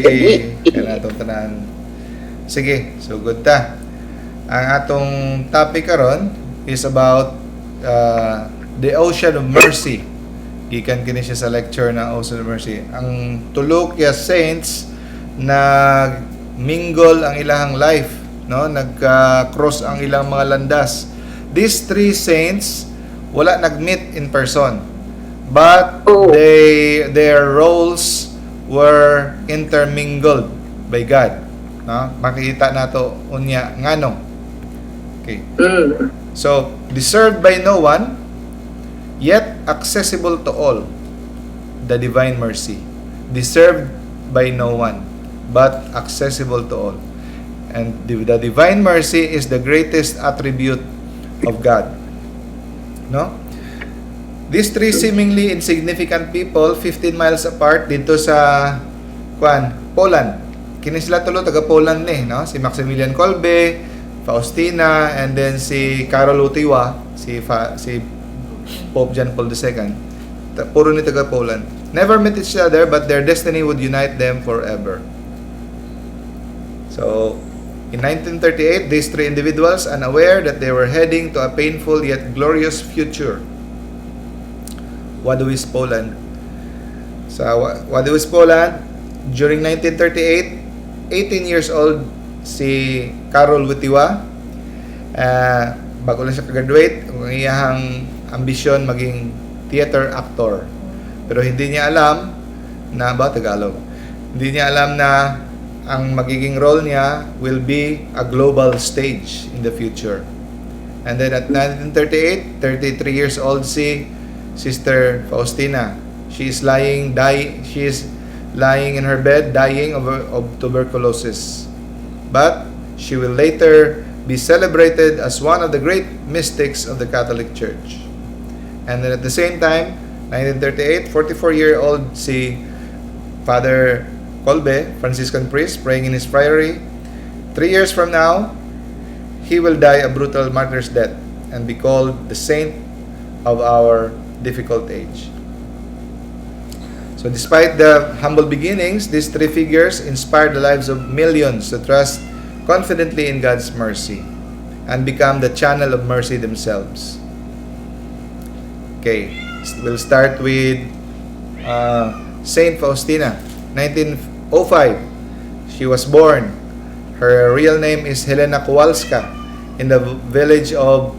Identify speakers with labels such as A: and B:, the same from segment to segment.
A: Kaya atong tanan. Sige, so good ta. Ang atong topic karon is about the Ocean of Mercy. Gikan kini siya sa lecture na Ocean of Mercy. Ang tulo ka saints nag mingle ang ilahang life, no? Nagka-cross ang ilang mga landas. These three saints wala nag-meet in person. But they their roles were intermingled by God. No? Makikita nato unya ngano. Okay. So, deserved by no one, yet accessible to all. The divine mercy. Deserved by no one, but accessible to all. And the divine mercy is the greatest attribute of God. No? These three seemingly insignificant people, 15 miles apart dito sa kwan, Poland. Kini sila tulo taga Poland ni, no? Si Maximilian Kolbe, Faustina, and then si Karol Wojtyła, si Pope John Paul II. Puro ni taga Poland. Never met each other, but their destiny would unite them forever. So, in 1938, these three individuals, unaware that they were heading to a painful yet glorious future. Wadowice, Poland. Sa Wadowice, Poland, during 1938, 18 years old si Karol Wojtyła. Bago lang siya kagraduate, ang iyahang ambisyon maging theater actor. Pero hindi niya alam na ba Tagalog. Hindi niya alam na ang magiging role niya will be a global stage in the future. And then at 1938, 33 years old si Sister Faustina. She is lying in her bed dying of tuberculosis. But she will later be celebrated as one of the great mystics of the Catholic Church. And then at the same time, 1938, 44-year-old si Father Kolbe, Franciscan priest, praying in his friary. 3 years from now, he will die a brutal martyr's death and be called the saint of our difficult age. So despite the humble beginnings, these three figures inspired the lives of millions to trust confidently in God's mercy and become the channel of mercy themselves. Okay, we'll start with Saint Faustina, 1905. She was born. Her real name is Helena Kowalska in the village of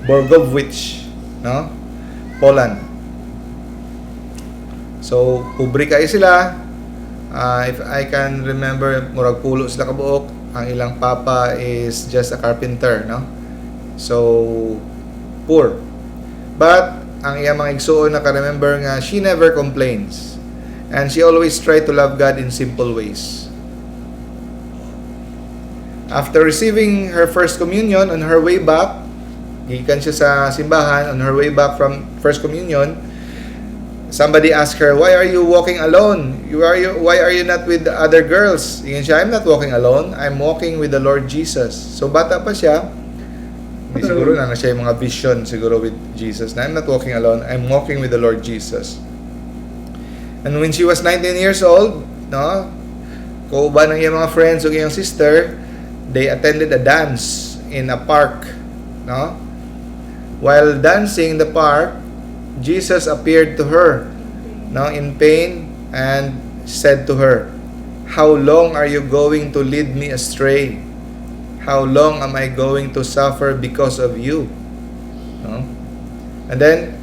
A: Borgowicz, no? Poland. So, pobre kayo sila. If I can remember, murag pulo sila kabuok. Ang ilang papa is just a carpenter, no? So, poor. But, ang iyang mga igsuon naka-remember nga, she never complains. And she always tried to love God in simple ways. After receiving her first communion, on her way back, gikan siya sa simbahan, on her way back from first communion, somebody asked her, "Why are you walking alone? Why are you not with the other girls?" Ingon siya, "I'm not walking alone. I'm walking with the Lord Jesus." So bata pa siya, hindi siguro na siya yung mga vision siguro with Jesus. Na I'm not walking alone. I'm walking with the Lord Jesus. And when she was 19 years old, no, kauban ng iyang mga friends ug iyang sister, they attended a dance in a park, no? While dancing in the park, Jesus appeared to her, no, in pain and said to her, "How long are you going to lead me astray? How long am I going to suffer because of you?" No? And then,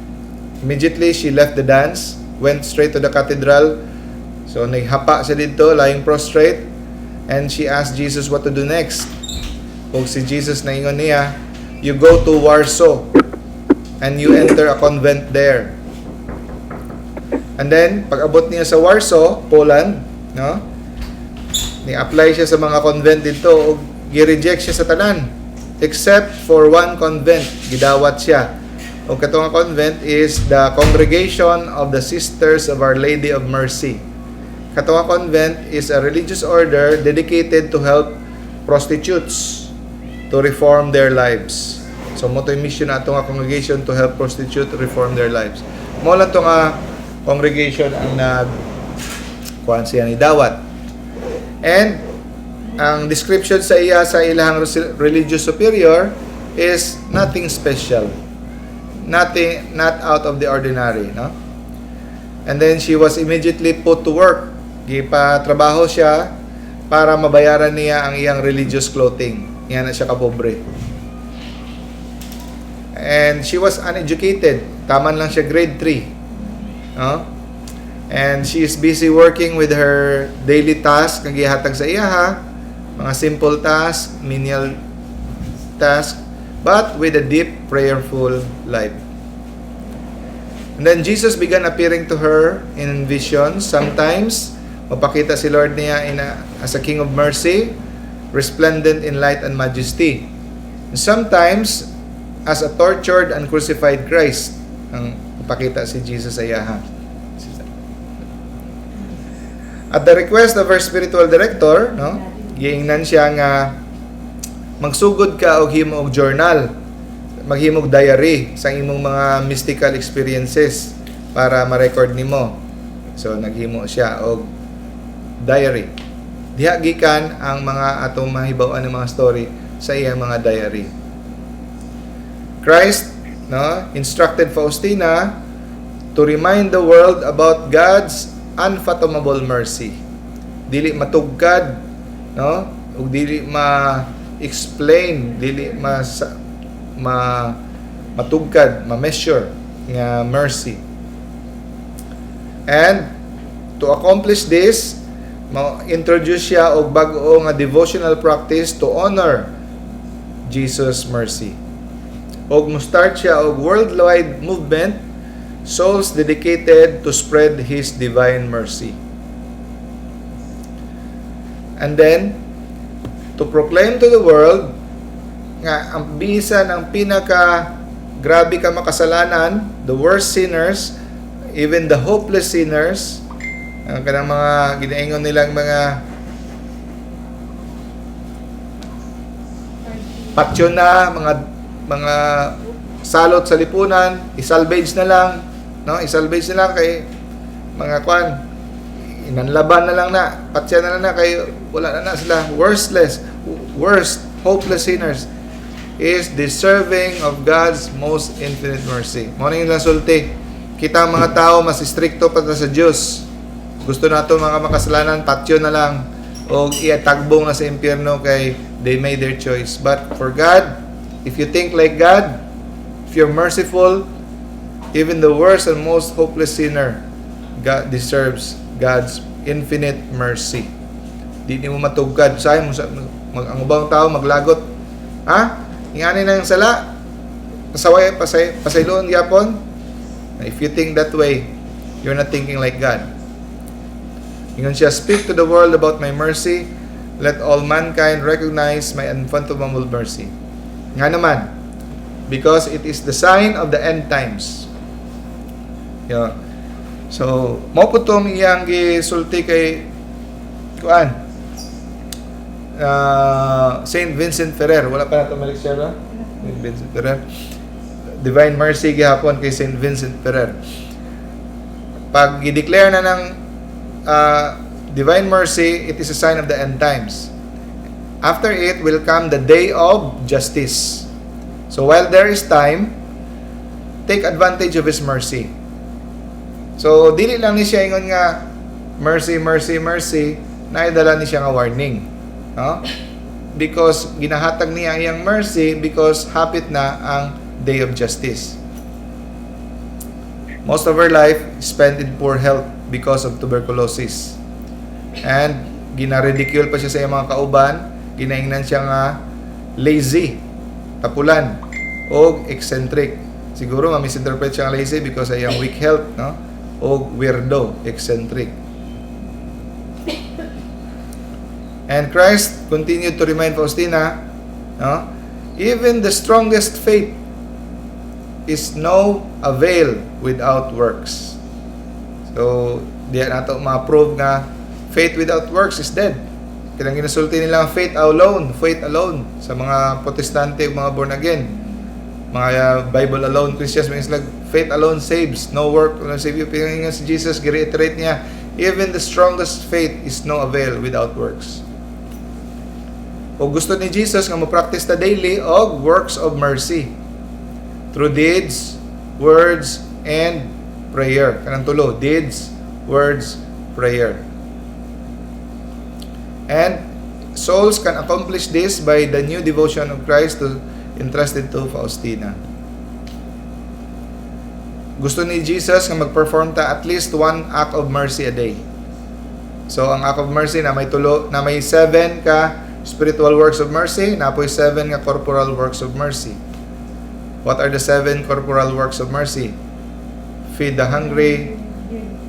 A: immediately she left the dance, went straight to the cathedral. So, naghapa siya didto, lying prostrate, and she asked Jesus what to do next. Ug si Jesus naingon niya, "You go to Warsaw and you enter a convent there." And then, pag abot niya sa Warsaw, Poland, no? Ni-apply siya sa mga convent didto ug gi-reject siya sa tanan except for one convent, gidawat siya. Ug kato nga convent is the Congregation of the Sisters of Our Lady of Mercy. Kato nga convent is a religious order dedicated to help prostitutes to reform their lives. So mao to'y mission ato nga congregation, to help prostitute reform their lives. Mao lang to nga congregation ang nag kuan siya ni dawat. And ang description sa iya sa ilang religious superior is nothing special. Nothing, not out of the ordinary, no? And then she was immediately put to work. Gipa trabaho siya para mabayaran niya ang iyang religious clothing. Yan na siya kapobre. And she was uneducated. Taman lang siya grade 3. No? And she is busy working with her daily task nga gihatag sa iya ha. Mga simple task, menial task, but with a deep prayerful life. And then Jesus began appearing to her in visions. Sometimes, mapakita si Lord niya as a King of Mercy, resplendent in light and majesty. And sometimes, as a tortured and crucified Christ, ang mapakita si Jesus sa iyaha. At the request of her spiritual director, no, giingnan siya nga magsugod ka og himo og journal, maghimog diary sa imong mga mystical experiences para ma-record nimo. So naghimo siya og diary. Diha gikan ang mga atong mahibaw-an ng mga story sa iyang mga diary. Christ, no, instructed Faustina to remind the world about God's unfathomable mercy. Dili matugkad, no? Ug dili ma-explain, dili ma matugkad, ma-measure nga mercy. And to accomplish this, ma-introduce siya og bag-o nga devotional practice to honor Jesus' mercy. Og mo start siya og worldwide movement, souls dedicated to spread His divine mercy. And then to proclaim to the world nga ang bisan ang pinaka grabe ka makasalanan, the worst sinners, even the hopeless sinners, ang kanang mga ginaingon nilang mga patyon na, mga salot sa lipunan, isalvage na lang, no? Isalvage na lang kay mga kwan, inanlaban na lang na, patyan na lang na kay wala na na sila, worthless, worst, hopeless sinners is deserving of God's most infinite mercy. Mao na yung sulti. Kita ang mga tao mas istrikto pa ta sa Dios. Gusto nato mga makasalanan, patyon na lang o iatagbong na sa impyerno kay they made their choice. But for God, if you think like God, if you're merciful, even the worst and most hopeless sinner, God deserves God's infinite mercy. Di nimo matugkad. Say mo sa ang ubang tao maglagot. Ha? Ingani na yung sala. Pasaway pasayloon gyapon. If you think that way, you're not thinking like God. Ingon siya, "Speak to the world about my mercy. Let all mankind recognize my unfathomable mercy." Nga naman, because it is the sign of the end times. Yeah. So, mao po tong iyang gisulti kay kuan Saint Vincent Ferrer. Wala pa nato ma-lecture, ha? Saint Vincent Ferrer. Divine Mercy gihapon kay Saint Vincent Ferrer. Pag i-declare na ng Divine Mercy, it is a sign of the end times. After it will come the day of justice. So while there is time, take advantage of His mercy. So dili lang ni siya ingon nga mercy, mercy, mercy, naidala ni siya nga warning. No? Because ginahatag niya ang iyang mercy because hapit na ang day of justice. Most of her life spent in poor health because of tuberculosis. And gina-ridicule pa siya sa iyang mga kauban, ginaingnan siya nga lazy, tapulan, o eccentric. Siguro ma-misinterpret siya nga lazy because sa iyang weak health, no? O weirdo, eccentric. And Christ continued to remind Faustina, no? Even the strongest faith is no avail without works. So, di nato ma-prove nga faith without works is dead. Kanang ginasulti nila ang faith alone sa mga Protestante ug mga born again. Mga Bible alone Christians, means like faith alone saves, no work will save you. Pero nga si Jesus gi-reiterate niya, Even the strongest faith is no avail without works. O gusto ni Jesus nga mo practice ta daily og works of mercy through deeds, words, and prayer. Kanang tulo, deeds, words, prayer. And souls can accomplish this by the new devotion of Christ to entrusted to Faustina. Gusto ni Jesus nga mag-perform ta at least one act of mercy a day. So ang act of mercy na may tulo na may seven ka spiritual works of mercy, naa poy seven nga corporal works of mercy. What are the seven corporal works of mercy? Feed the hungry,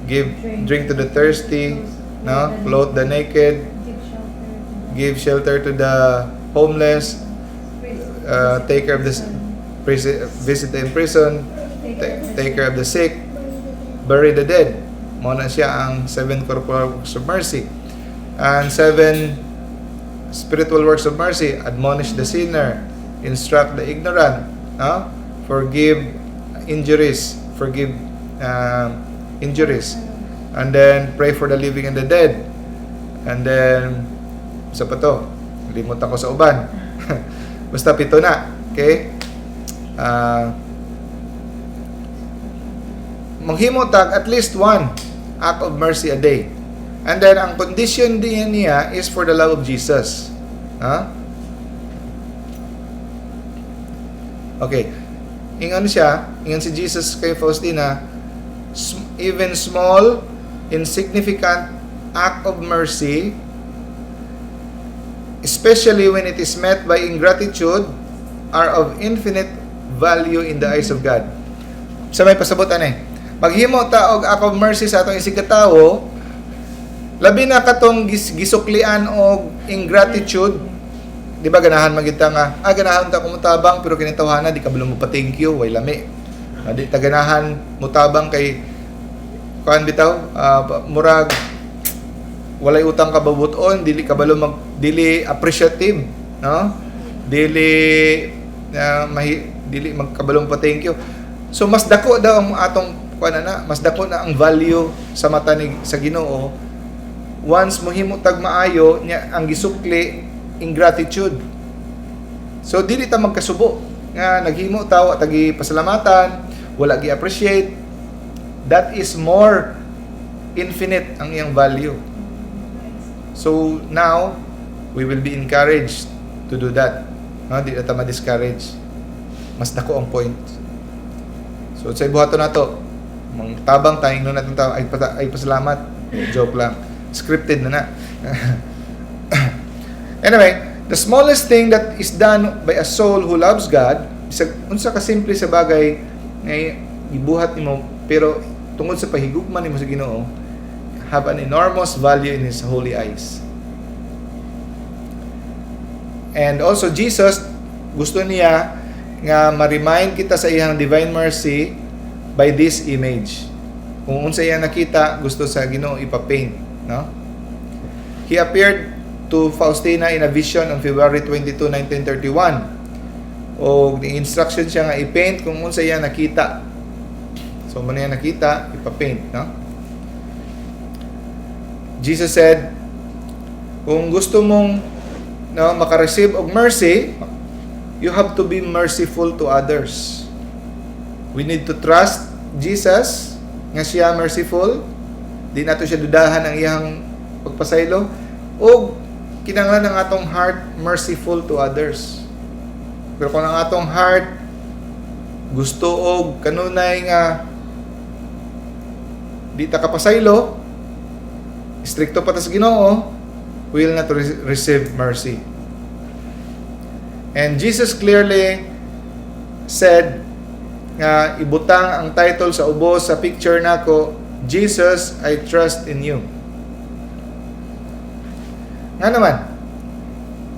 A: give drink to the thirsty, no? Clothe the naked, give shelter to the homeless, take care of the visit the prison, take care of the sick, bury the dead. Mao na siya ang seven corporal works of mercy. And seven spiritual works of mercy: admonish the sinner, instruct the ignorant, no? Forgive injuries, forgive injuries, and then pray for the living and the dead. And then, isa pa to, limutan ko sa uban. Basta pito na, okay? Maghimo tag at least one act of mercy a day. And then, ang condition din niya is for the love of Jesus. Ha? Okay. Ingon siya, ingon si Jesus kay Faustina, even small, insignificant act of mercy, especially when it is met by ingratitude, are of infinite value in the eyes of God. Sa may pasabot ani, maghimo ta og act of mercy sa atong isigkatawo, labi na katong gisuklian og ingratitude. Di ba ganahan man kita nga ganahan ta kumutabang, pero kini tawhana di kabalo mo pa thank you, way lami. Di ta ganahan mutabang kay kuan bitaw, murag walay utang kababuton, dili kabalo mag dili appreciative, no? Dili mahi, dili magkabalong pa thank you. So mas dako daw ang atong kuan na, mas dako na ang value sa mata ni sa Ginoo once mohimo tag maayo nya ang gisukli ingratitude. So dili ta magkasubo nga naghimo ta, wa tagi pasalamatan, wala gi appreciate. That is more infinite ang iyang value. So now we will be encouraged to do that. No, di na ta ma-discourage. Mas dako ang point. So sa buhaton nato, mang tabang tayo ingnon natin tao ay, ay pasalamat. Joke lang. Scripted na na. Anyway, the smallest thing that is done by a soul who loves God, bisag unsa ka simple sa bagay nga gibuhat nimo pero tungod sa pahigugma nimo sa Ginoo, have an enormous value in His holy eyes. And also Jesus, gusto niya nga ma-remind kita sa iyang divine mercy by this image. Kung unsa iyang nakita, gusto sa Ginoo ipa-paint, no? He appeared to Faustina in a vision on February 22, 1931. O ni-instruction siya nga i-paint kung unsa iyang nakita. So mao niya nakita, ipa-paint, no? Jesus said, kung gusto mong, no, maka-receive og mercy, you have to be merciful to others. We need to trust Jesus nga siya merciful. Di nato siya dudahan ang iyang pagpasaylo ug kinahanglan ang atong heart merciful to others. Pero kung ang atong heart gusto og kanunay nga di ta kapasaylo, istrikto pa ta sa Ginoo, we will not receive mercy. And Jesus clearly said nga ibutang ang title sa ubos sa picture nako, "Jesus, I trust in you." Nga naman,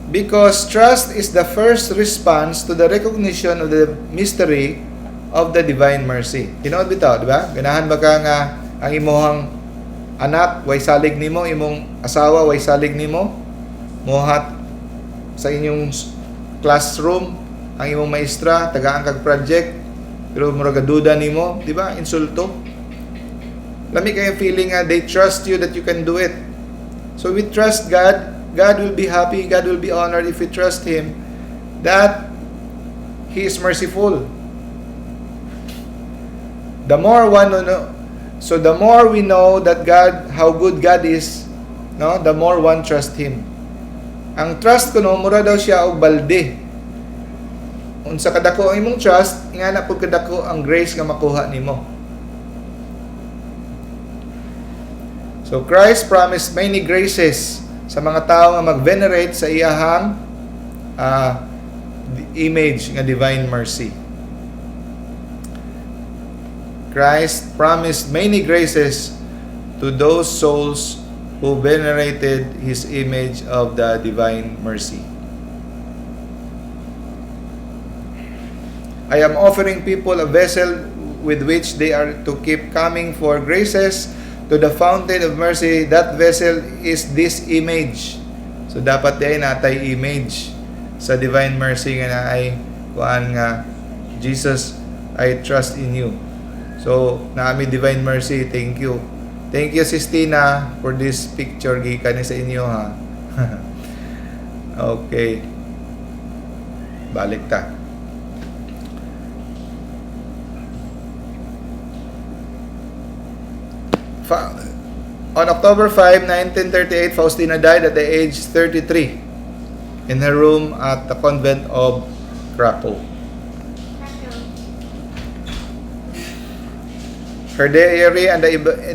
A: because trust is the first response to the recognition of the mystery of the divine mercy. Tinuod bitaw, di ba? Ganahan ba ka nga ang imuhang anak way salig nimo, imong asawa way salig nimo, mohat sa inyong classroom ang imong maestra, tagaan kag project, pero murag duda nimo, di ba? Insulto. Lami kaayo feeling nga they trust you that you can do it. So we trust God. God will be happy. God will be honored if we trust Him that He is merciful. The more one know, so the more we know that God, how good God is, no, the more one trust Him. Ang trust kuno mura daw siya og balde. Unsa kadako ang imong trust, ingana pud kadako ang grace nga makuha nimo. So Christ promised many graces sa mga tao nga mag-venerate sa iyahang image nga Divine Mercy. Christ promised many graces to those souls who venerated His image of the Divine Mercy. I am offering people a vessel with which they are to keep coming for graces to the fountain of mercy. That vessel is this image. So dapat diay natay image sa Divine Mercy nga naay kuan nga "Jesus, I trust in you." So naami Divine Mercy, thank you. Thank you, Sistina, for this picture, gikan ni sa inyo ha. Okay. Balik ta. On October 5, 1938, Faustina died at the age 33 in her room at the convent of Krakow.
B: Krakow.
A: Her diary and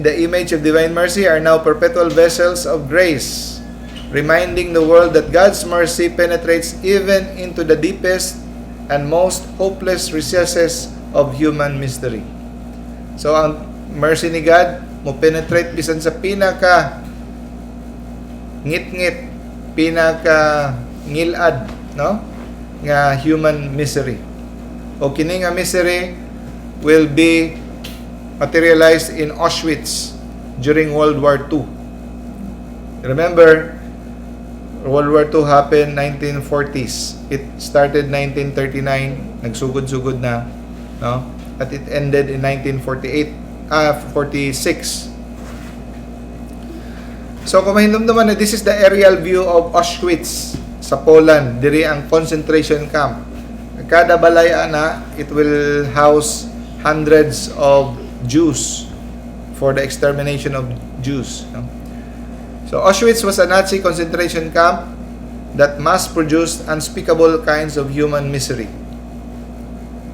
A: the image of Divine Mercy are now perpetual vessels of grace, reminding the world that God's mercy penetrates even into the deepest and most hopeless recesses of human mystery. So ang mercy ni God mo penetrate bisan sa pinaka ngit-ngit, pinaka ngilad, no, nga human misery. O kini nga misery will be materialized in Auschwitz during World War II. Remember, World War II happened 1940s. It started 1939, nagsugod-sugod na, no? At it ended in 1948, 46. So kung mahinumduman na, this is the aerial view of Auschwitz sa Poland, diri ang concentration camp. Kada balay ana, it will house hundreds of Jews for the extermination of Jews, no? So Auschwitz was a Nazi concentration camp that mass produced unspeakable kinds of human misery.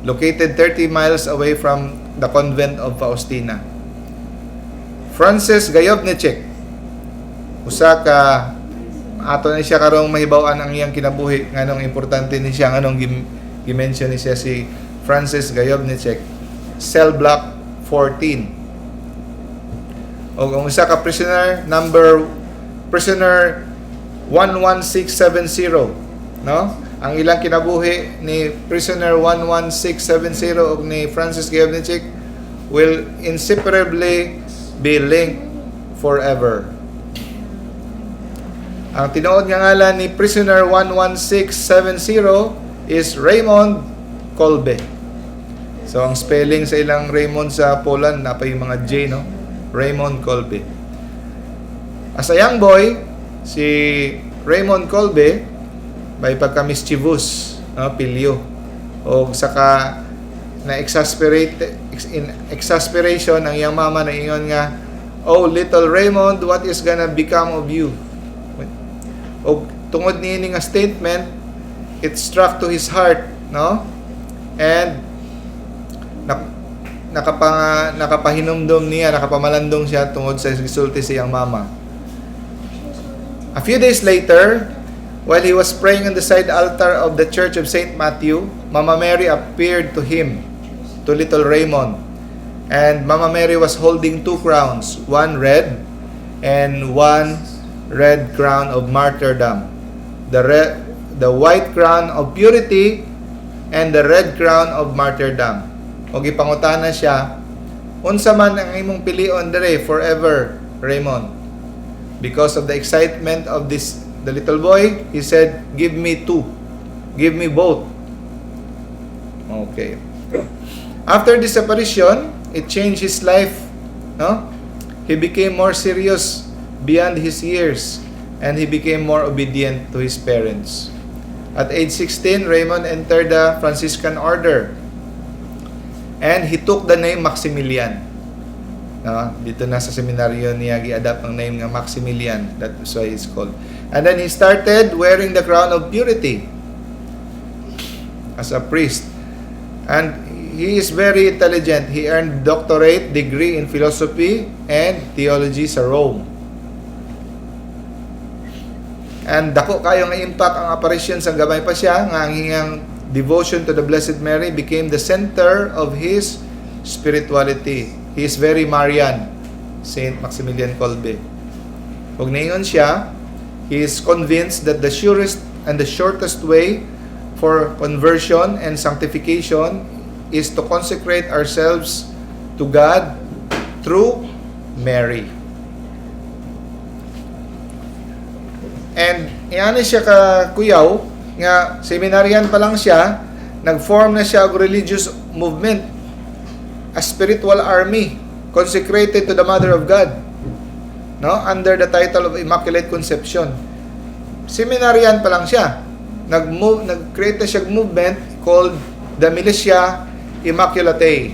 A: Located 30 miles away from the convent of Faustina. Francis Gajowniczek, usa ka ato ni siya karong mahibaw-an ang iyang kinabuhi, nganong importante ni siya, nganong gi-mention ni siya, si Francis Gajowniczek, cell block 14. O ang usa ka prisoner number, prisoner 11670, no, ang ilang kinabuhi ni prisoner 11670 ug ni Francis Gajowniczek will inseparably be linked forever. Ang tinuod nga ngalan ni prisoner 11670 is Raymond Kolbe. So ang spelling sa ilang Raymond sa Poland, napa yung mga J, no? Raymond Kolbe. As a young boy, si Raymond Kolbe may pagka-mischievous, no, pilyo. O saka na exasperate in exasperation ang iyang mama na ingon nga, "Oh, little Raymond, what is gonna become of you?" O tungod niini nga statement, it struck to his heart, no? And nakapahinumdum niya, nakapamalandong siya tungod sa gisulti sa iyang mama. A few days later, while he was praying on the side altar of the Church of St. Matthew, Mama Mary appeared to him, to little Raymond. And Mama Mary was holding two crowns, one red and one red crown of martyrdom. The white crown of purity and the red crown of martyrdom. O gipangutana siya, "Unsa man ang imong pilion dire forever, Raymond?" Because of the excitement of this the little boy, he said, "Give me two. Give me both." Okay. After this apparition, it changed his life, no? He became more serious beyond his years and he became more obedient to his parents. At age 16, Raymond entered the Franciscan Order and he took the name Maximilian. No? Dito na sa seminaryo niya gi-adapt ang name nga Maximilian. That's why it's called. And then he started wearing the crown of purity as a priest. And he is very intelligent. He earned doctorate degree in philosophy and theology sa Rome. And dako kayo nga impact ang apparition sa gamay pa siya nga ang iyang devotion to the Blessed Mary became the center of his spirituality. He is very Marian, Saint Maximilian Kolbe. Ug niingon siya, he is convinced that the surest and the shortest way for conversion and sanctification is to consecrate ourselves to God through Mary. And ing-ani siya ka kuyaw nga seminarian pa lang siya, nag-form na siya og religious movement, a spiritual army consecrated to the Mother of God, no? Under the title of Immaculate Conception. Seminarian pa lang siya. Nag-move, nag-create na siya og movement called the Militia Immaculatae.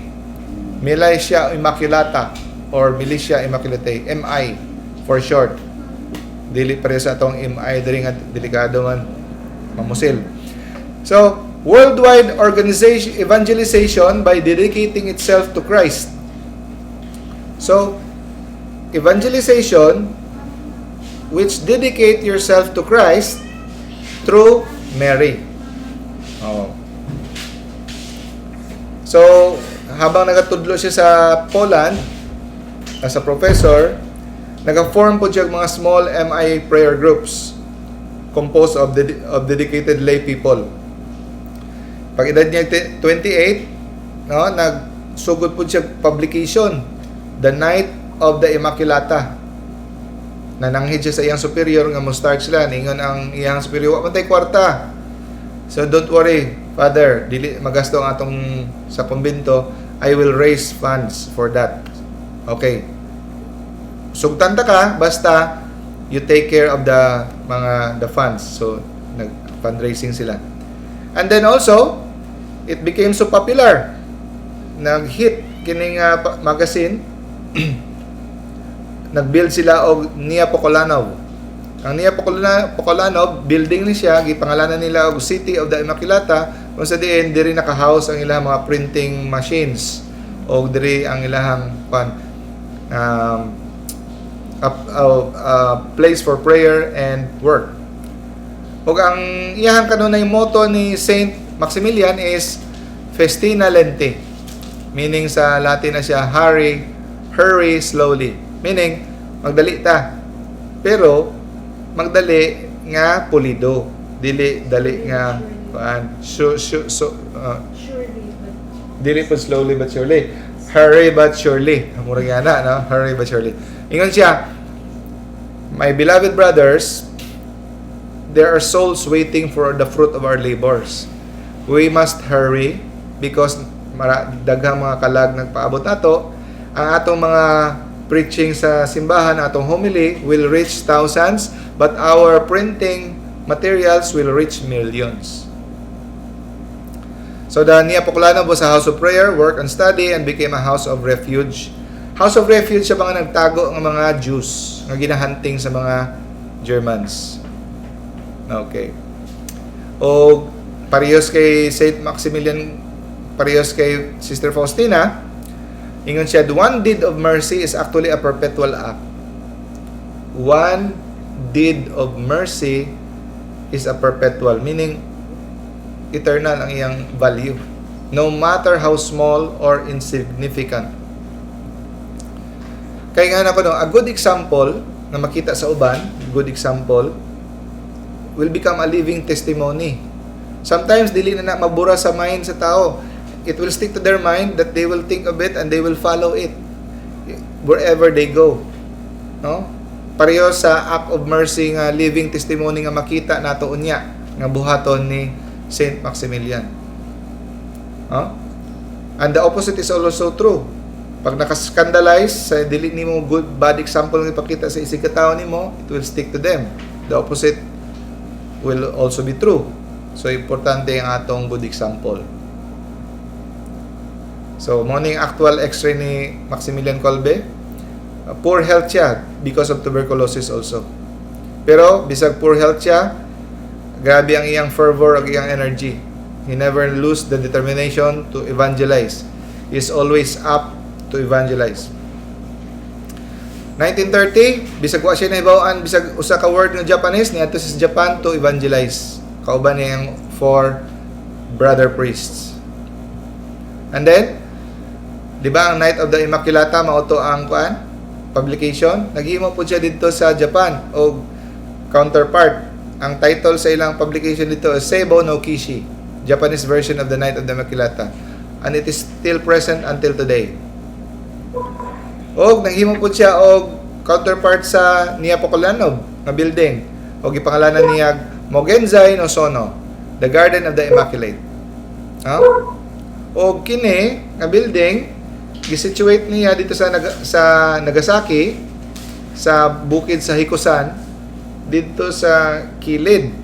A: Militia Immaculata or Militia Immaculatae, MI for short. Dili pareho sa atong MI diri nga delikado man mamusil. So, worldwide organization evangelization by dedicating itself to Christ. So, evangelization which dedicate yourself to Christ through Mary. Oh. So, habang nagatudlo siya sa Poland as a professor, naga-form pod siya og mga small MI prayer groups composed of dedicated lay people. Pag edad niya 28, no, nagsugod pod siya publication, The Knight of the Immaculata. Nananghid siya sa iyang superior nga mo start sila. Ningon ang iyang superior, "Wa man tay kwarta." "So don't worry, Father, dili magasto ang atong sa kumbento. I will raise funds for that." "Okay. Sugtan ta ka basta you take care of the mga the funds." So nag fundraising sila. And then also, it became so popular. Nag-hit kining magazine. Nag-build sila og Niepokalanów. Ang Niepokalanów, building ni siya, gipangalanan nila og City of the Immaculata, kung sa diin diri naka-house ang ilang mga printing machines og diri ang ilahang kwan a place for prayer and work. Ug ang iyahang kanunay motto ni Saint Maximilian is "Festina lente." Meaning sa Latin na siya, "Hurry, hurry slowly." Meaning, magdali ta. Pero, magdali nga pulido. Dili dali nga kuan. So,
B: Surely, but
A: dili po slowly but surely. Hurry but surely. Murag yana, no? Hurry but surely. Ingon siya, "My beloved brothers, there are souls waiting for the fruit of our labors. We must hurry because daghang mga kalag nagpaabot nato. Ang atong mga preaching sa simbahan, atong homily will reach thousands, but our printing materials will reach millions." So the Niepokalanów was a house of prayer, work and study, and became a house of refuge. House of refuge sa mga nagtago ng mga Jews nga ginahunting sa mga Germans. Okay. O parehas kay Saint Maximilian, parehas kay Sister Faustina, ingon siya, "One deed of mercy is actually a perpetual act." One deed of mercy is a perpetual, meaning eternal ang iyang value. No matter how small or insignificant. Kaya nga na ko, no, a good example na makita sa uban, good example, will become a living testimony. Sometimes, dili na na mabura sa mind sa tao. It will stick to their mind that they will think of it and they will follow it wherever they go. No? Pareho sa act of mercy nga living testimony nga makita nato unya nga buhaton ni Saint Maximilian. No? And the opposite is also true. Pag naka-scandalize sa dili nimo good bad example nga ipakita sa isig ka tawo nimo, it will stick to them. The opposite will also be true. So importante ang atong good example. So mao ning actual x-ray ni Maximilian Kolbe. Poor health siya because of tuberculosis also. Pero bisag poor health siya, grabe ang iyang fervor ug iyang energy. He never lose the determination to evangelize. He is always up to evangelize. 1930, bisag wa siya nahibaw-an bisag usa ka word nga Japanese, niadto siya sa Japan to evangelize. Kauban niya ang four brother priests. And then, di ba ang Knight of the Immaculata mao to ang kuan publication? Naghimo po siya didto sa Japan og counterpart. Ang title sa ilang publication dito is Seibo no Kishi, Japanese version of the Knight of the Immaculata. And it is still present until today. Og naghimo po siya og counterpart sa Niepokalanov nga building. Og gipangalanan niya Mogenzai no Sono, the Garden of the Immaculate. Ha? Og kini nga building gi-situate niya dito sa Nagasaki, sa bukid sa Hikosan, dito sa kilid.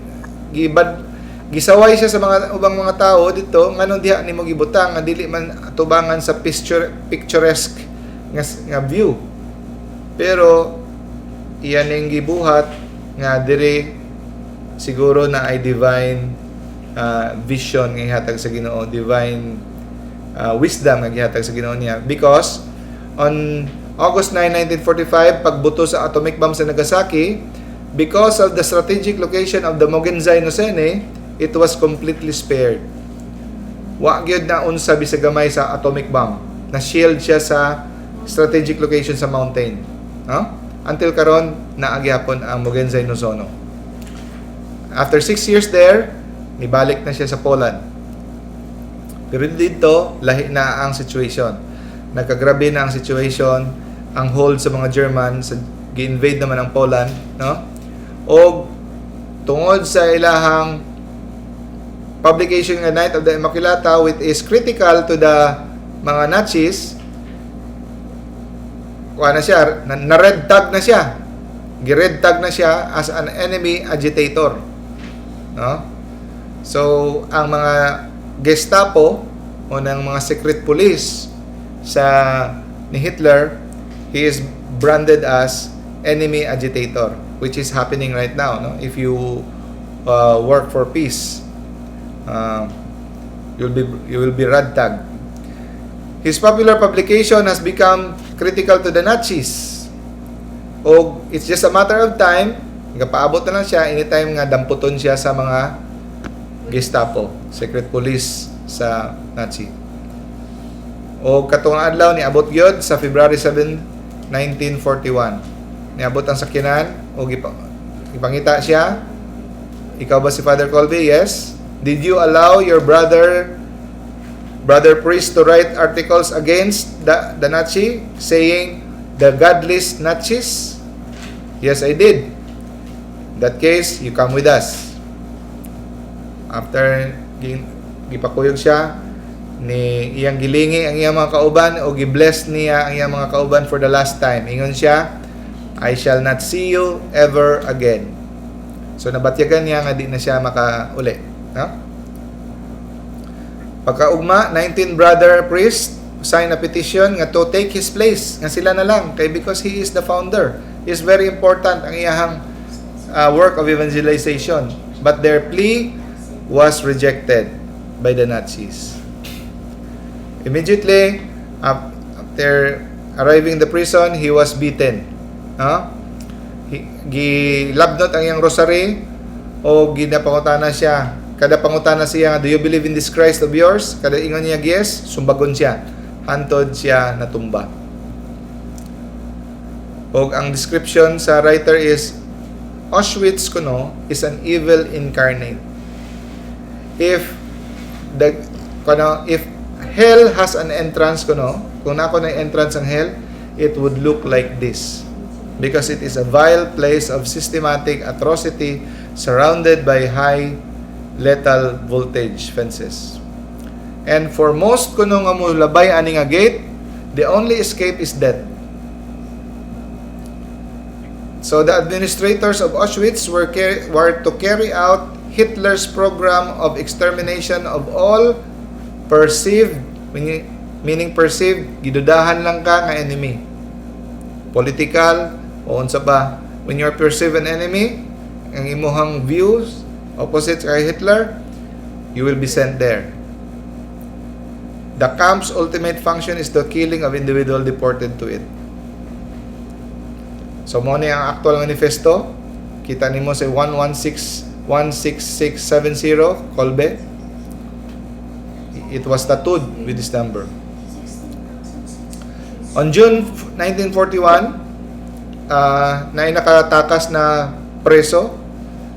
A: Gibad gisaway siya sa mga ubang mga tao dito, nganong diha nimo gibutang nga dili man atubangan sa picturesque nga view? Pero iyan ning gibuhat nga diri siguro na ay divine vision nga gihatag sa Ginoo, divine wisdom nga gihatag sa Ginoo niya, because on August 9, 1945, pagbuto sa atomic bomb sa Nagasaki, because of the strategic location of the Mogenzai no Sene, it was completely spared. Wa gyud na unsa bisag gamay sa atomic bomb. Na shield siya sa strategic location sa mountain, no? Until karon naa gyapon ang Mogenzai no Sono. After 6 years there, nibalik na siya sa Poland. Pero dito, lahi na ang situation. Nagkagrabe na ang situation, ang hold sa mga German, sa gi-invade naman ang Poland, no? Og tungod sa ilahang publication nga Knight of the Immaculata, which is critical to the mga Nazis, kuha na siya, na red tag na siya. Gi-red tag na siya as an enemy agitator. No? So, ang mga Gestapo o ng mga secret police sa ni Hitler, he is branded as enemy agitator, which is happening right now, no? If you work for peace, you will be red tagged. His popular publication has become critical to the Nazis. O it's just a matter of time, paabot na lang siya anytime nga damputon siya sa mga Gestapo, secret police sa Nazi. O katong adlaw niabot gyud sa February 7, 1941. Niabot ang sakyanan o gipangita siya. "Ikaw ba si Father Kolbe?" "Yes." "Did you allow your brother priest to write articles against the Nazi, saying the godless Nazis?" "Yes, I did." "In that case, you come with us." After gipakuyog siya ni iyang gilingi ang iyang mga kauban o gi-bless niya ang iyang mga kauban for the last time. Ingon siya, "I shall not see you ever again." So nabatyagan niya nga di na siya makauli. No? Pagkaugma, 19 brother priest sign a petition nga to take his place, nga sila na lang kay because he is the founder. He is very important ang iyahang work of evangelization. But their plea was rejected by the Nazis. Immediately after arriving the prison, he was beaten. No? Gilabnot ang iyang rosary o ginapangutana siya. Kada pangutana siya, "Do you believe in this Christ of yours?" Kada ingon niya, "Yes," sumbagon siya. Hantod siya natumba. Og ang description sa writer is, Auschwitz kuno is an evil incarnate. If the kuno if hell has an entrance kuno, kung naa kunoy entrance ang hell, it would look like this. Because it is a vile place of systematic atrocity surrounded by high lethal voltage fences. And for most kuno nga molabay ani nga gate, The only escape is death. So the administrators of Auschwitz were to carry out Hitler's program of extermination of all perceived, meaning perceived, gidudahan lang ka nga enemy. Political, o unsa pa. When you're perceived an enemy, ang imuhang views, opposite kay Hitler, you will be sent there. The camp's ultimate function is the killing of individual deported to it. So mao ni ang actual manifesto. Kita nimo sa 116 16670 Kolbe. It was tattooed with this number. On June 1941, naay nakatakas na preso.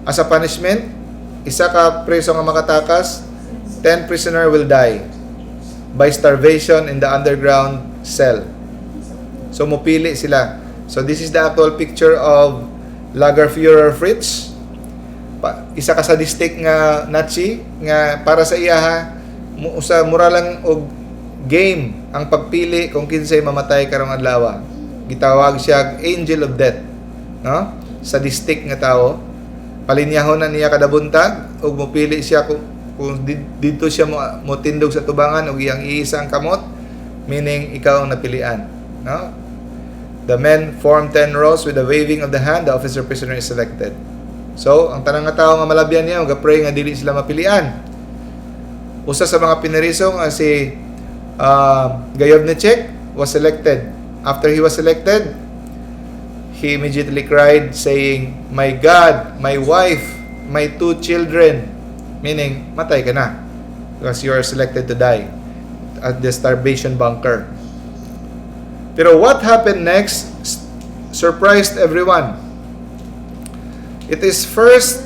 A: As a punishment, isa ka preso nga makatakas, 10 prisoner will die by starvation in the underground cell. So mupili sila. So this is the actual picture of Lagerführer Fritz. Isa ka sadistic nga Nazi nga para sa iya ha, usa mura lang og game ang pagpili kung kinsay mamatay karong adlaw. Gitawag siya Angel of Death, no? Sadistic nga tao. Palinyahon na niya kada buntag ug mopili siya kung didto siya mo motindog sa tubangan ug iyang iisa ang kamot, meaning ikaw ang napilian, no? The men form 10 rows. With the waving of the hand, the officer prisoner is selected. So, ang tanang nga tao nga malabyan niya, ga-pray nga dili sila mapilian. Usa sa mga pineriso nga si Gajowniczek was selected. After he was selected, he immediately cried, saying, "My God, my wife, my two children." Meaning, matay ka na. Because you are selected to die at the starvation bunker. Pero what happened next surprised everyone. It is first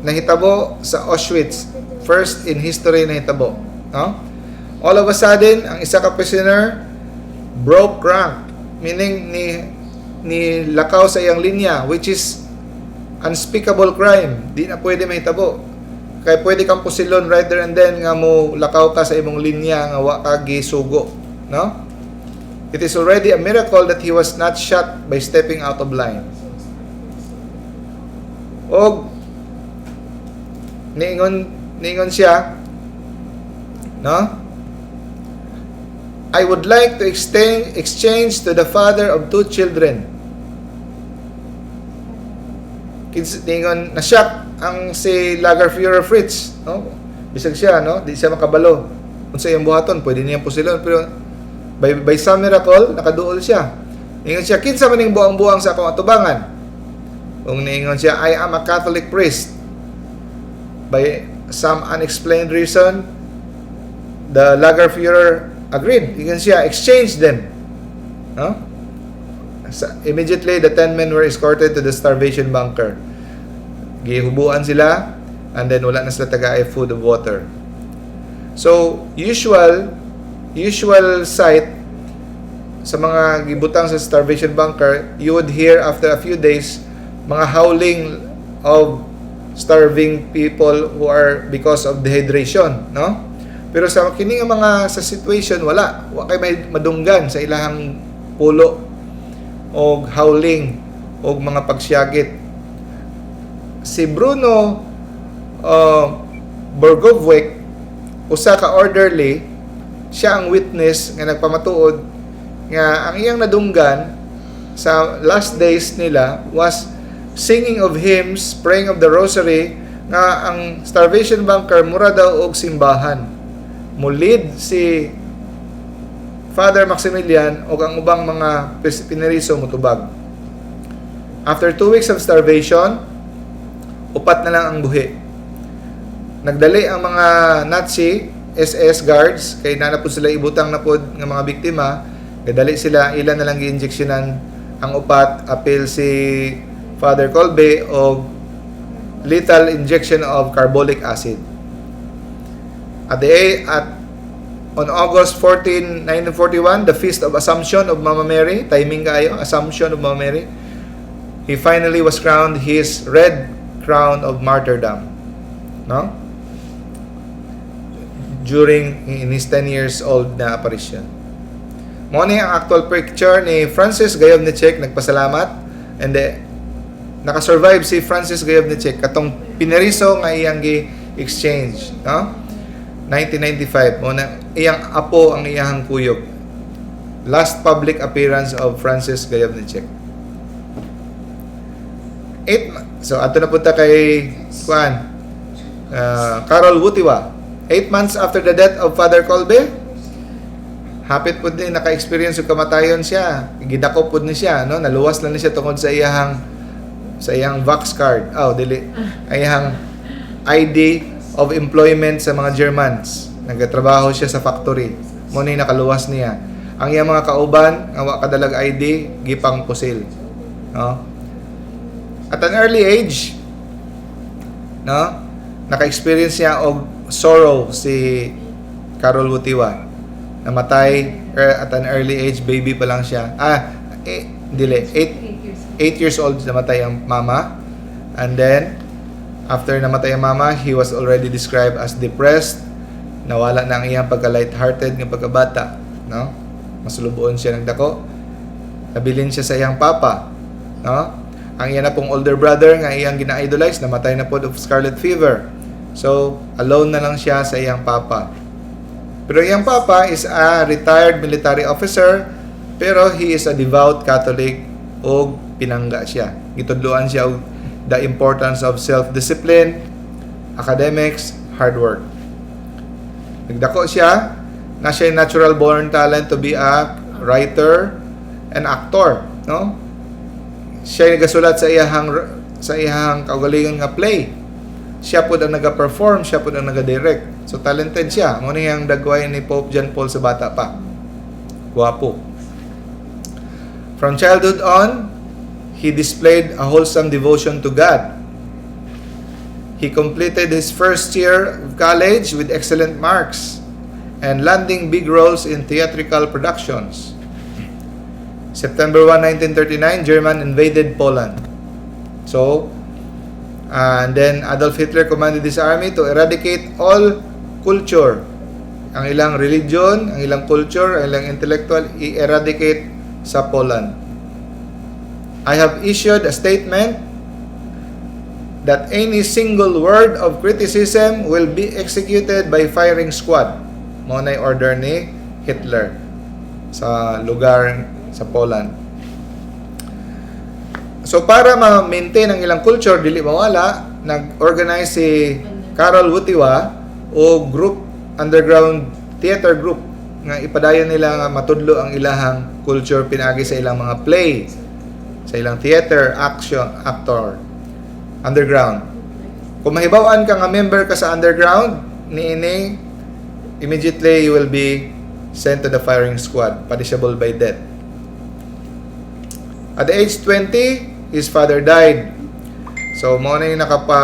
A: nahitabo sa Auschwitz. First in history nahitabo. No? All of a sudden, ang isa ka prisoner broke rank. Meaning, ni lakaw sa iyang linya, which is unspeakable crime. Di na pwede mahitabo. Kaya pwede kang pusilon right there and then nga mo lakaw ka sa imong linya nga wa ka gisugo. No? It is already a miracle that he was not shot by stepping out of line. Og niingon siya, no? "I would like to exchange to the father of two children." Niingon, na-shock ang si Lagerführer Fritz, no? Bisag siya, no? Di siya makabalo. Unsa iyang buhaton, pwede niyang pusilon, pero by some miracle, nakaduol siya. Niingon siya, "Kinsa man ning buang-buang sa akong atubangan?" Kung niingon siya, "I am a Catholic priest." By some unexplained reason, the Lagerführer agreed. Ingon siya, "Exchange them." No? Immediately, the 10 men were escorted to the starvation bunker. Gihubuan sila, and then wala na sila tagaay food of water. So, usual sight sa mga gibutang sa starvation bunker, you would hear after a few days mga howling of starving people who are because of dehydration, no? Pero sa kini nga mga sa situation, wala, wa kay may madunggan sa ilahang pulo og howling og mga pagsyagit. Si Bruno Borgowiec, usa ka orderly, siya ang witness nga nagpamatuod nga ang iyang nadunggan sa last days nila was singing of hymns, praying of the rosary, nga ang starvation bunker mura daw og simbahan. Mulid si Father Maximilian og ang ubang mga pineriso mutubag. After 2 weeks of starvation, upat na lang ang buhi. Nagdali ang mga Nazi SS guards kay naa na pud sila ibutang na pod nga mga biktima. Gadali sila, ilan na lang gi-injectionan ang upat, apil si Father Kolbe og lethal injection of carbolic acid. At the at on August 14, 1941, the Feast of Assumption of Mama Mary, timing kaayo, Assumption of Mama Mary, he finally was crowned his red crown of martyrdom. No? During in his 10 years old na apparition. Mao ni ang actual picture ni Francis Gajowniczek nagpasalamat, and the, nakasurvive si Francis Gajowniczek katong pineriso nga iyang gi-exchange, no? 1995, mao na iyang apo ang iyang kuyog. Last public appearance of Francis Gajowniczek. Eight, so adto na punta kay kuan, Karol Wojtyła. 8 months after the death of Father Kolbe, hapit pud ni naka-experience og kamatayon siya. Gidakop pud ni siya, no? Naluwas lang ni siya tungod sa iyang Vax card. Oh, dili. Ang iyang ID of employment sa mga Germans. Nagatrabaho siya sa factory. Mao ni nakaluwas niya. Ang iyang mga kauban nga wa kadalag ID, gipang pusil. No? At an early age, no? Naka-experience siya og sorrow si Karol Wojtyła. Namatay at an early age, baby pa lang siya. Ah, eh, dili,
B: 8 years.
A: 8 years old namatay ang mama. And then, after namatay ang mama, he was already described as depressed. Nawala na ang iyang pagka-lighthearted nga pagkabata, no? Masulubuon siya ng dako. Nabilin siya sa iyang papa, no? Ang iya na pong older brother nga iyang gina-idolize, namatay na pod of scarlet fever. So, alone na lang siya sa iyang papa. Pero iyang papa is a retired military officer, pero he is a devout Catholic og pinangga siya. Gitudloan siya og the importance of self-discipline, academics, hard work. Nagdako siya, na siya natural born talent to be a writer and actor, no? Siya nagasulat sa iyang kaugalingon nga play. Siya pod ang naga-perform, siya pod ang naga-direct. So talented siya. Mao ni ang dagway ni Pope John Paul sa bata pa. Guwapo. From childhood on, he displayed a wholesome devotion to God. He completed his first year of college with excellent marks and landing big roles in theatrical productions. September 1, 1939, German invaded Poland. So, and then Adolf Hitler commanded his army to eradicate all culture. Ang ilang religion, ang ilang culture, ang ilang intellectual, i-eradicate sa Poland. "I have issued a statement that any single word of criticism will be executed by firing squad." Mao na order ni Hitler sa lugar sa Poland. So para ma-maintain ang ilang culture dili mawala, nag-organize si Karol Wojtyła og group, underground theater group, nga ipadayon nila nga matudlo ang ilahang culture pinaagi sa ilang mga play, sa ilang theater, action, actor, underground. Kung mahibaw-an ka nga member ka sa underground, niini, immediately you will be sent to the firing squad, punishable by death. At the age 20, his father died. So, mao na yung nakapa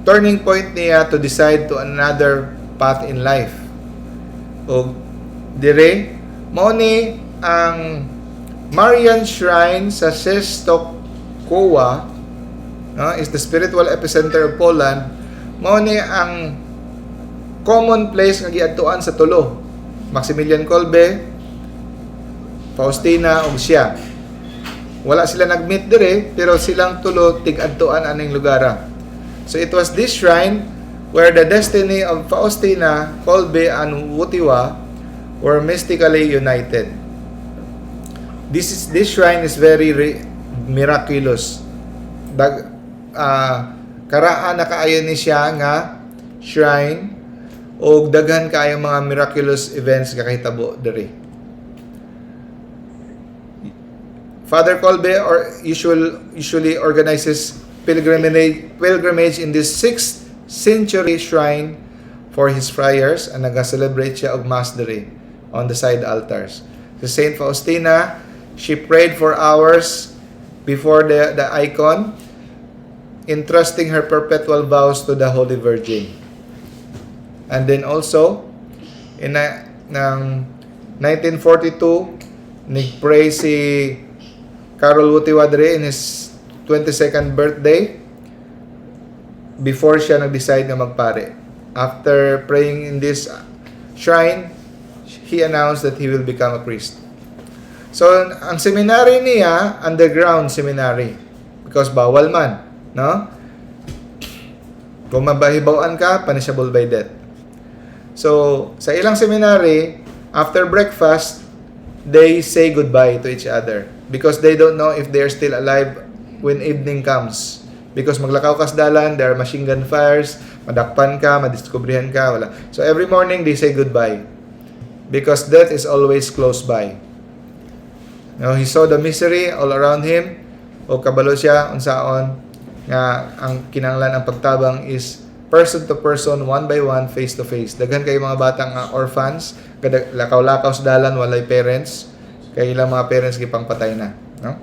A: turning point niya to decide to another path in life. O dire, mao ni ang Marian Shrine sa Czestochowa, no, is the spiritual epicenter of Poland. Mao ni ang common place nga giadtuan sa tulo. Maximilian Kolbe, Faustina ug siya. Wala sila nag-meet dire, pero silang tulo tig-adtuan aning lugara. So it was this shrine where the destiny of Faustina, Kolbe, and Wojtyła were mystically united. This shrine is very miraculous. Dag karaan na kaayo ni siya nga shrine og daghan kaayo mga miraculous events nga kahitabo diri. Father Kolbe or usually organizes pilgrimage in this 6th century shrine for his friars, and naga-celebrate siya og mass diri on the side altars. Si Saint Faustina, she prayed for hours before the icon, entrusting her perpetual vows to the Holy Virgin. And then also, in ng 1942, nag-pray si Karol Wojtyła diri in his 22nd birthday before siya nag-decide na magpare. After praying in this shrine, He announced that he will become a priest. So, ang seminary niya, underground seminary. Because bawal man, no? Kung mabahibawan ka, punishable by death. So, sa ilang seminary, after breakfast, they say goodbye to each other because they don't know if they are still alive when evening comes. Because maglakaw ka sa dalan, there are machine gun fires, madakpan ka, madiskubrihan ka, wala. So every morning they say goodbye because death is always close by. Now, he saw the misery all around him o kabalo siya unsaon nga ang kinahanglan ang pagtabang is person to person, one by one, face to face. Daghan kay mga bata nga orphans, kada lakaw-lakaw sa dalan, walay parents, kay ilang mga parents gipangpatay na, no?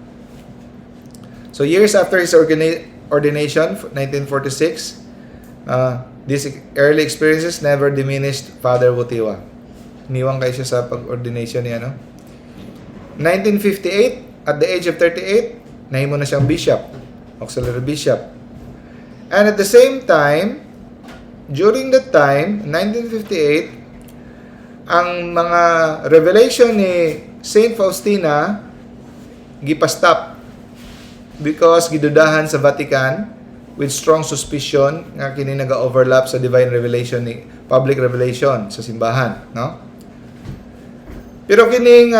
A: So years after his ordination, 1946, these early experiences never diminished Father Wojtyla. Niwang kay siya sa pag-ordination niya, no? 1958, at the age of 38, nahimo na siyang bishop, auxiliary bishop. And at the same time, during that time, 1958, ang mga revelation ni Saint Faustina gipastop because gidudahan sa Vatican with strong suspicion nga kini naga-overlap sa divine revelation ni public revelation sa simbahan, no? Pero kining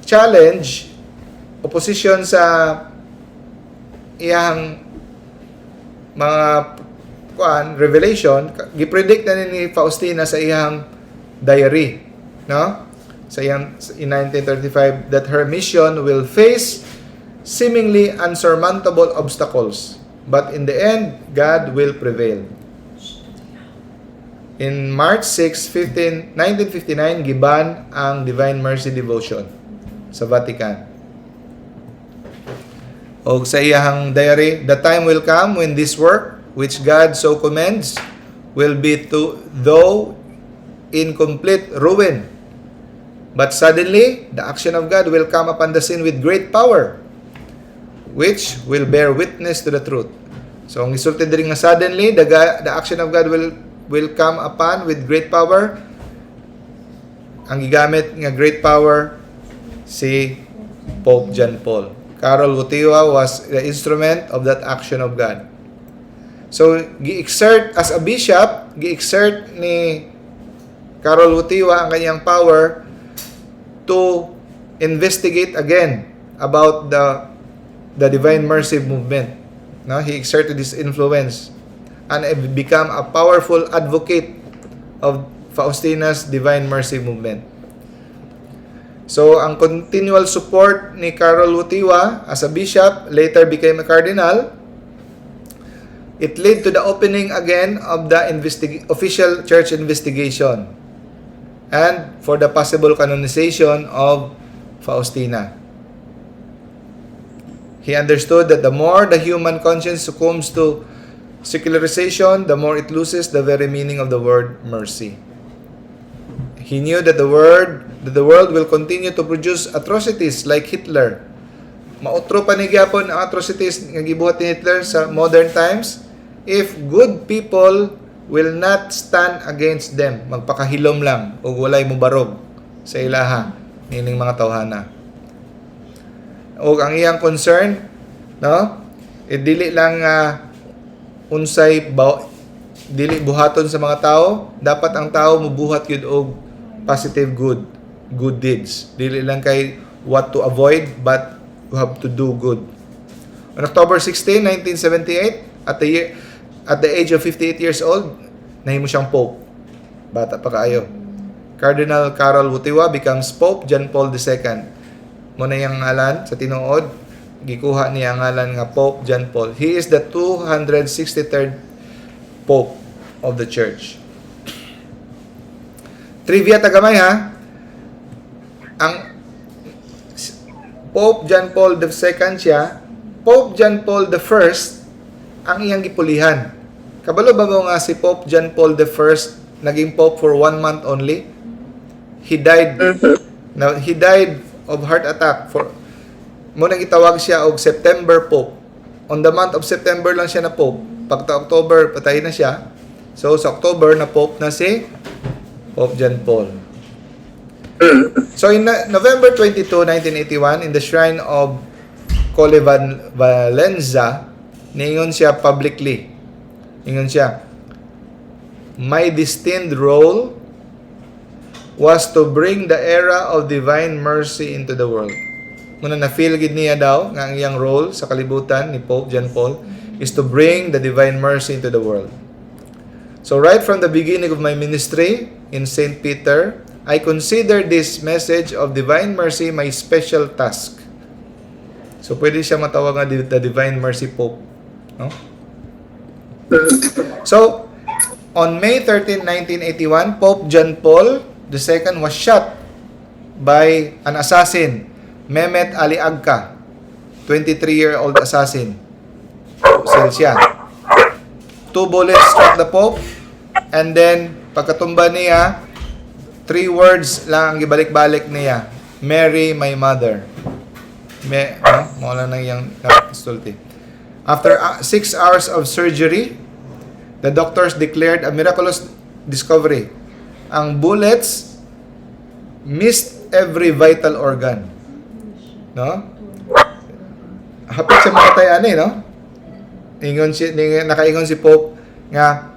A: challenge, opposition sa iyang mga kuan revelation, gipredict na ni Faustina sa iyang diary, no? Sa iyang in 1935 that her mission will face seemingly unsurmountable obstacles, but in the end God will prevail. In March 6, 15, 1959, giban ang Divine Mercy devotion sa Vatican. Og sa iyang diary, "The time will come when this work, which God so commends, will be to though in complete ruin. But suddenly, the action of God will come upon the scene with great power, which will bear witness to the truth." So, ang isulti diri nga suddenly, the action of God will come upon with great power. Ang gigamit nga great power, si Pope John Paul. Karol Wojtyła was the instrument of that action of God. So, gi-exert as a bishop, gi-exert ni Karol Wojtyła ang kanyang power to investigate again about the Divine Mercy movement. No, he exerted his influence and become a powerful advocate of Faustina's Divine Mercy movement. So, ang continual support ni Karol Wojtyła as a bishop, later became a cardinal, it led to the opening again of the official church investigation and for the possible canonization of Faustina. He understood that the more the human conscience succumbs to secularization, the more it loses the very meaning of the word mercy. He knew that the world will continue to produce atrocities like Hitler. Mautro pa ni gyapon ang atrocities nga gibuhat ni Hitler sa modern times if good people will not stand against them. Magpakahilom lang ug walay mobarog sa ilaha nining mga tawhana. Og ang iyang concern, no? Eh, dili lang unsay ba, dili buhaton sa mga tao, dapat ang tao mubuhat gyud og positive good deeds. Dili lang kay what to avoid, but you have to do good. On October 16, 1978, at the age of 58 years old, nahimo siyang pope. Bata pa kaayo. Cardinal Karol Wojtyła becomes Pope John Paul II. Mao na iyang ngalan sa tinuod, gikuha niya ang ngalan nga Pope John Paul. He is the 263rd Pope of the Church. Trivia ta gamay ha. Ang Pope John Paul II siya, Pope John Paul I ang iyang gipulihan. Kabalo ba mo nga si Pope John Paul I naging Pope for one month only? He died Now, he died of heart attack for mao nang gitawag siya og September Pope. On the month of September lang siya na Pope. Pagka October, patay na siya. So sa October na Pope na si Pope John Paul. So in November 22, 1981, in the shrine of Colle Valenza, niingon siya publicly. Ingon siya, "My destined role was to bring the era of divine mercy into the world." Muna na feel gid niya daw nga ang iyang role sa kalibutan ni Pope John Paul is to bring the divine mercy into the world. "So right from the beginning of my ministry in St. Peter, I consider this message of divine mercy my special task." So pwede siya matawag nga the Divine Mercy Pope. No? So, on May 13, 1981, Pope John Paul II was shot by an assassin, Mehmet Ali Agca, 23-year-old assassin. Pusil siya. Two bullets struck the Pope, and then, pagkatumba niya, three words lang ang gibalik-balik niya. "Mary, my mother." Me, no? Mao lang nang iyang nasulti. After 6 hours of surgery, the doctors declared a miraculous discovery. Ang bullets missed every vital organ. No? Hapit siya mamatay ani, no? Ingon si nakaingon si Pope nga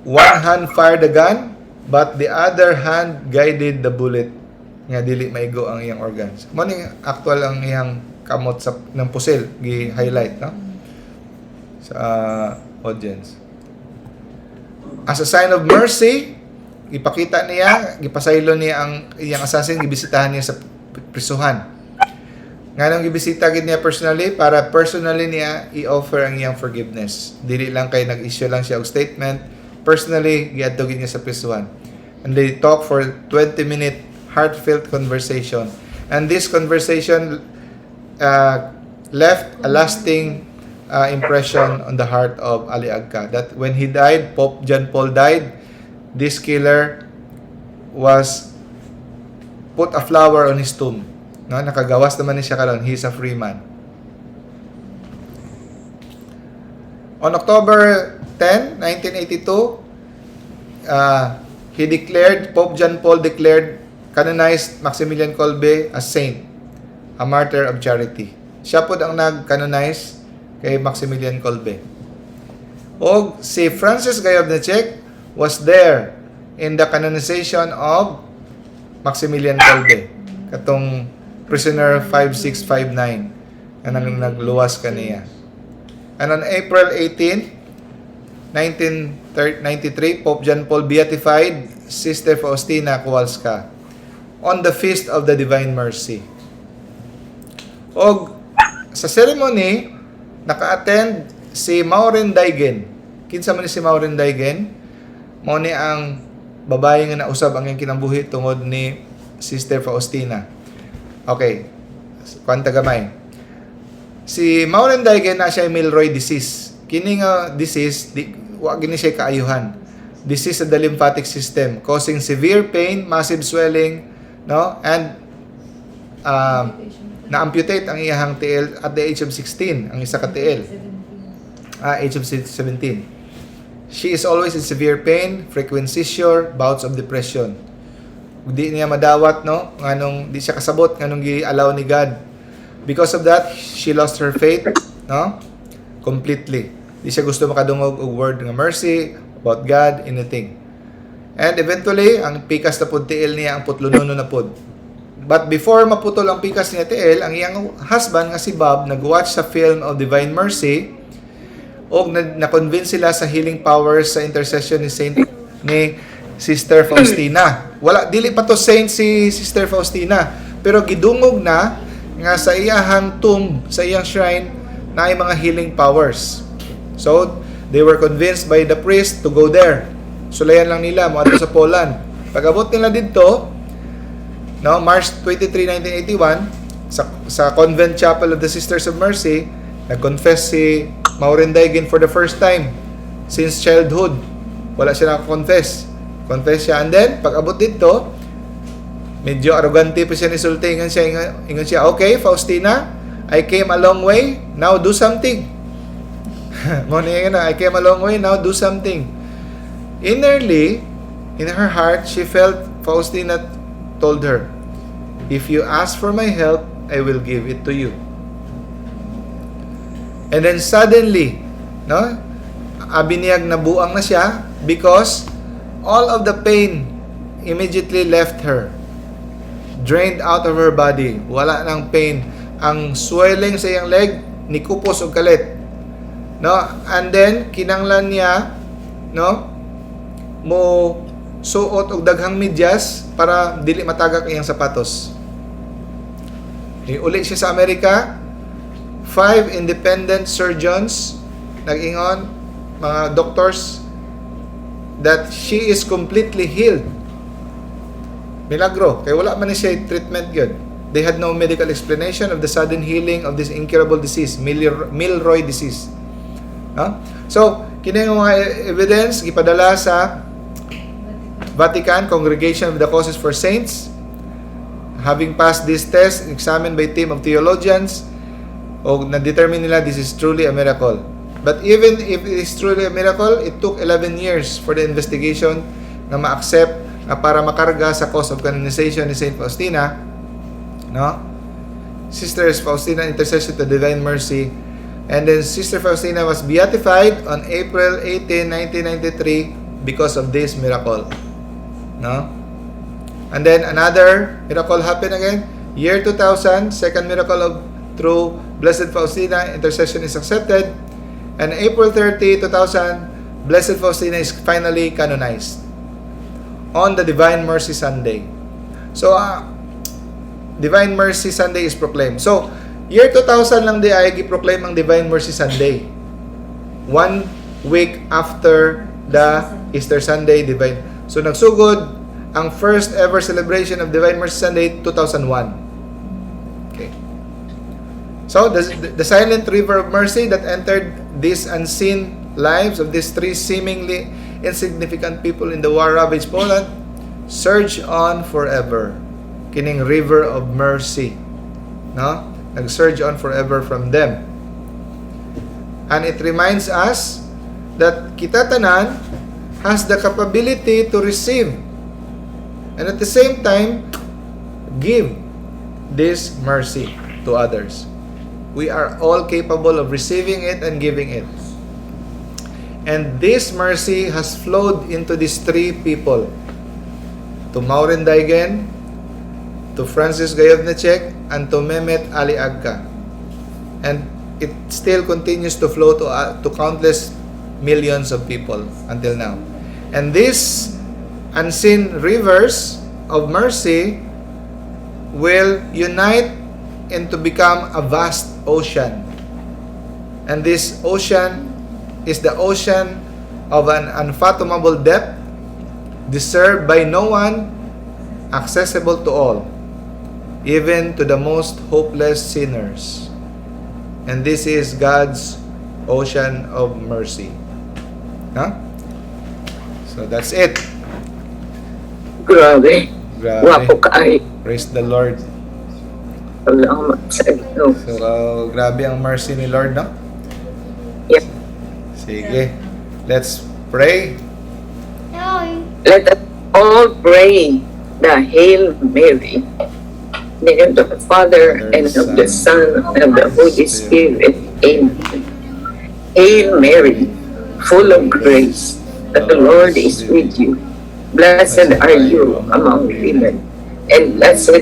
A: one hand fired the gun but the other hand guided the bullet nga dili maigo ang iyang organs. Mo ning actual ang iyang kamot sa ng pusil gi-highlight, no, sa audience. As a sign of mercy, ipakita niya, gipasaylo niya ang iyang assassin, gibisitahan niya sa prisuhan. Nganong gibisita gid niya personally? Para personally niya i-offer ang iyang forgiveness. Dili lang kay nag-issue lang siya og statement. Personally, giadto gid niya sa prisuhan. And they talk for 20-minute heartfelt conversation. And this conversation left a lasting impression on the heart of Ali Agca. That when he died, Pope John Paul died, this killer was put a flower on his tomb. No, nakagawas naman ni siya karon. He's a free man. On October 10, 1982, he declared, Pope John Paul declared, canonized Maximilian Kolbe as saint, a martyr of charity. Siya pod ang nag-canonize kay Maximilian Kolbe. Og si Francis Gajowniczek was there in the canonization of Maximilian Kolbe. Katong prisoner 5659 nga nang nagluwas kaniya. And on April 18, 1993, Pope John Paul beatified Sister Faustina Kowalska on the Feast of the Divine Mercy. Og sa ceremony, naka-attend si Maureen Daigen. Kinsa man ni si Maureen Daigen? Mao ni ang babae nga nausab ang iyang kinabuhi tungod ni Sister Faustina. Okay. Kwanta gamay. Si Maureen Daigen na siya Milroy disease. Kini nga disease di wa gini siya kaayuhan. Disease of the lymphatic system causing severe pain, massive swelling, no? And na-amputate ang iyahang tiil at the age of 16, ang isa ka tiil. Ah, age of 17. She is always in severe pain, frequent seizure, bouts of depression. Di niya madawat, no? Nganong di siya kasabot nganong gi-allow ni God. Because of that, she lost her faith, no? Completely. Di siya gusto makadungog og word nga mercy, about God, anything. And eventually, ang pikas na pud tiil niya ang putlonon na pud. But before maputol ang pikas niya tiil, ang iyang husband nga si Bob nag-watch sa film of Divine Mercy og na-convince sila sa healing powers sa intercession ni Saint ni Sister Faustina. Wala, dili pa to saint si Sister Faustina, pero gidungog na nga sa iyahang tomb, sa iyang shrine na ay mga healing powers. So, they were convinced by the priest to go there. Sulayan lang nila moadto sa Poland. Pag-abot nila didto, no, March 23, 1981, sa Convent Chapel of the Sisters of Mercy, nag-confess si Maureen Daigen for the first time since childhood. Wala siya naka-confess. Confess siya. And then, pag abot dito, medyo arrogante pa siya ni sulti. Ingon siya, "Okay, Faustina, I came a long way, now do something." Mo niya na, "I came a long way, now do something." Innerly, in her heart, she felt Faustina told her, "If you ask for my help, I will give it to you." And then suddenly, no? Abi niyag nabuang na siya because all of the pain immediately left her. Drained out of her body. Wala nang pain. Ang swelling sa iyang leg, nikupos og kalit. No? And then kinanglan niya, no, mo suot og daghang medyas para dili matagak iyang sapatos. Uli siya sa Amerika, five independent surgeons nag-ingon, mga doctors, that she is completely healed. Milagro. Kay wala man ni siya treatment gyud. They had no medical explanation of the sudden healing of this incurable disease, Milroy disease. No? So, kini nga mga evidence gipadala sa Vatican Congregation of the Causes for Saints. Having passed this test, examined by team of theologians, o na-determine nila this is truly a miracle. But even if it is truly a miracle, it took 11 years for the investigation na ma-accept na para makarga sa cause of canonization ni Saint Faustina, no? Sister Faustina intercession to Divine Mercy. And then Sister Faustina was beatified on April 18, 1993 because of this miracle. No? And then another miracle happened again. Year 2000, second miracle of through Blessed Faustina, intercession is accepted. And April 30, 2000, Blessed Faustina is finally canonized on the Divine Mercy Sunday. So, Divine Mercy Sunday is proclaimed. So, year 2000 lang diay gi-proclaim ang Divine Mercy Sunday. One week after the Easter Sunday Divine. So, nagsugod ang first ever celebration of Divine Mercy Sunday 2001. Okay. So, the silent river of mercy that entered these unseen lives of these three seemingly insignificant people in the war-ravaged Poland surged on forever. Kining river of mercy. No? Nag-surge on forever from them. And it reminds us that kita tanan has the capability to receive and at the same time give this mercy to others. We are all capable of receiving it and giving it. And this mercy has flowed into these three people: to Maureen Daigen, to Francis Gajowniczek, and to Mehmet Ali Agca. And it still continues to flow to countless millions of people until now. And these unseen rivers of mercy will unite and to become a vast ocean. And this ocean is the ocean of an unfathomable depth, deserved by no one, accessible to all, even to the most hopeless sinners. And this is God's ocean of mercy. Huh? So that's it.
B: Grabe.
A: Grabe.
B: Gwapo kaayo.
A: Praise the Lord.
B: Salamat sa Ginoo.
A: So, grabe ang mercy ni Lord, no?
B: Yep.
A: Sige. Let's pray.
B: Let us all pray the Hail Mary. In the name of the Father, and of the Son, and of the Holy Spirit. Amen. Hail Mary, full of grace, the Lord is with you. Blessed are you among women, and blessed